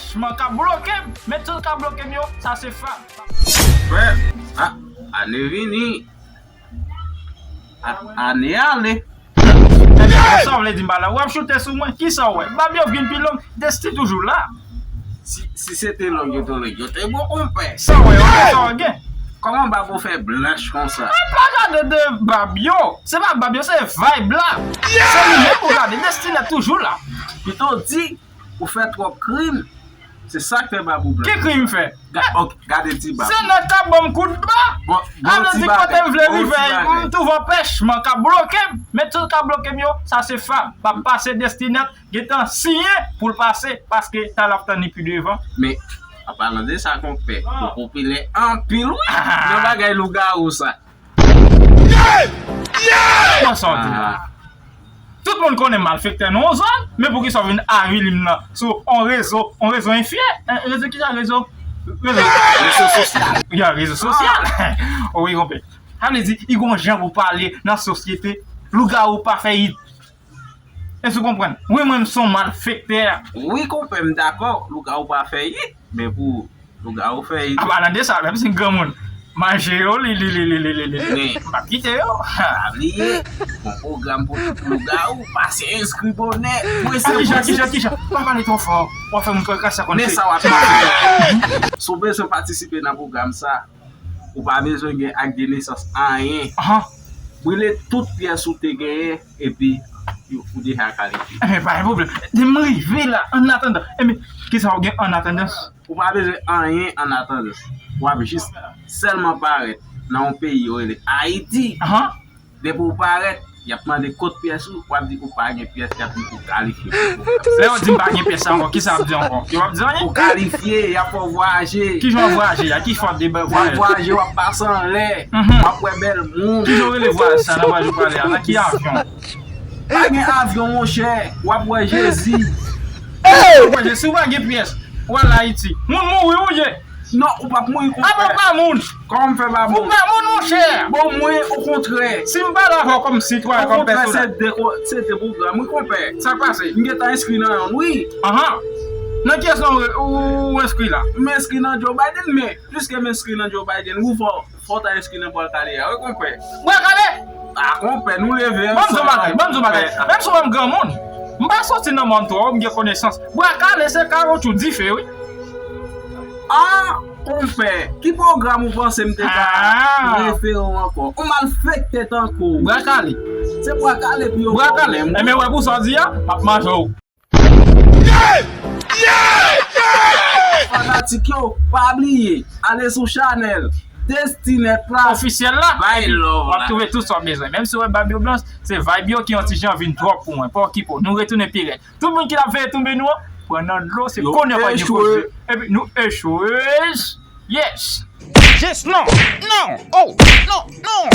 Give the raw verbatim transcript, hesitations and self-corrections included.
Chman k ap bloke m, men tout k ap bloke m yo, sa se fab. Frè, a, ane vini, a, ane ale. Ebyen, sa w vle di m pa la? W ap choute sou mwen? Kisa w wè? Bab yo vin pi long, Destiny toujou la. Si, si se te long yo te long, yo te bon, konpè. Sa w wè, yo gen sa w gen. Kòman bab ou fè blanch konsa? Mwen pa gade de bab yo. Se pa bab yo, se vibe la. Se li menm pou gade, Destiny toujou la. Pito di, ou fè twòp krim. Se sa k fè bab ou blanch. Ki krim m fè? Ga-, ok, gade ti bab. Se nèg k ap ban m kout ba. Bon, sa vle di kote m vle rive, m twouve anpèchman k ap bloke m. Men tout k ap bloke m yo, sa se fab. M ap pase Destiny gentan siyen pou l pase, paske talè w ap tann li pi devan. Men, an palan de sa, konpè, ou popilè anpil, wi, nan bagay lougawou sa. Kòman sa w di la? Tout moun konnen malfektè nan yon zòn, men poukisa w vin avili m nan sou yon rezo, yon rezo enfyen? Eh, rezo kisa? Rezo, rezo, rezo sosyal. Ya, rezo sosyal. Wi, konpè. Sa vle di, i gon jan pou pale nan sosyete, lougawou pa fè it. Èske w konprann? Wi, mwen, m se yon malfektè. Wi, konpè, m dakò, lougawou pa fè it, men pou lougawou fè it. An palan de sa, menm si granmoun manje yo, li, li, li, m p ap kite yo. Pa bliye, gon pwogram pou tout lougawou, pase enskri bonè, prese, prese. Kijan, kijan, kijan? Pa pale twò fò, w ap fè moun kase konn. Men sa w ap fè. Si w bezwen patisipe nan pwogram sa, ou pa bezwen gen ak de nesans anyen. Brile tout pyès ou te genyen, epi ou, ou deja kalifye. Enben, pa gen pwoblèm. Depi m rive la, annatandan. Enben, kisa w gen annatandan? Ou pa bezwen anyen annatandan. W ap jis sèlman parèt nan yon peyi yo rele Ayiti. Depi w parèt, y ap mande kot pyès ou, w ap di ou pa gen pyès, y ap di ou kalifye pou pwogram. Lè yo di m pa gen pyès ankò, kisa y ap di ankò? Yo p ap di anyen? Ou kalifye, y ap fè w vwayaje. Kijan w ap vwayaje a? Ki fòt de bèl vwayaj? W ap vwayaje, w ap pase anlè, w ap wè bèl moun. Kijan w rele vwayaj sa nan vwayaj ou prale a? Nan ki avyon? Pa gen avyon, monchè, w ap wè Jezi. Ou wè Jezi, si w pa gen pyès, w al Ayiti. Moun mouri ou ye. Non, ou p ap mouri, konpè. Apa w pa moun? Kòman m fè pa moun? Ou pa moun, monchè. Bon, mwen, okontrè. Si m pale avè w kòm sitwayen, kòm pèsonaj. Okontrè, se de ko-, se de pwogram, wi, konpè. Sa k pase? M gentan enskri nan yonn, wi. Ahan. Nan kiyès non ou, ou enskri la? M enskri nan Joe Biden, men, piske m enskri nan Joe Biden, ou fò, fò w ta enskri nan Bwa Kale a, wi, konpè. Bwa Kale? A, konpè, nou leve ansanm. Ban m di w bagay, ban m di w bagay. Menm si w wè m granmoun, m pa soti nan mòn twò, m gen konesans. Bwa Kale se kawotchou dife, wi. Ah, konpè, ki pwogram ou panse m te ka refere w ankò? Ou malfektè tankou w. Bwa Kale. Se Bwa Kale pou yo. Bwa Kale. Enben, wè pou sa w di a, m ap manje w. Fanatik yo, pa bliye, ale sou chanèl Destinet la. Ofisyèl la. Bay love la. W ap twouve tout sa w bezwen. Menm si w wè bab yo blanch, se vibe yo ki yon ti jan vin twòp pou mwen. Pa okipe w. Nou retounen pi rèd. Tout moun ki t ap veye tonbe nou an, pran nan dlo, se kounye a w pral gen koze. Epi nou echwe. Yes. Yes, non, non, oh, non, non.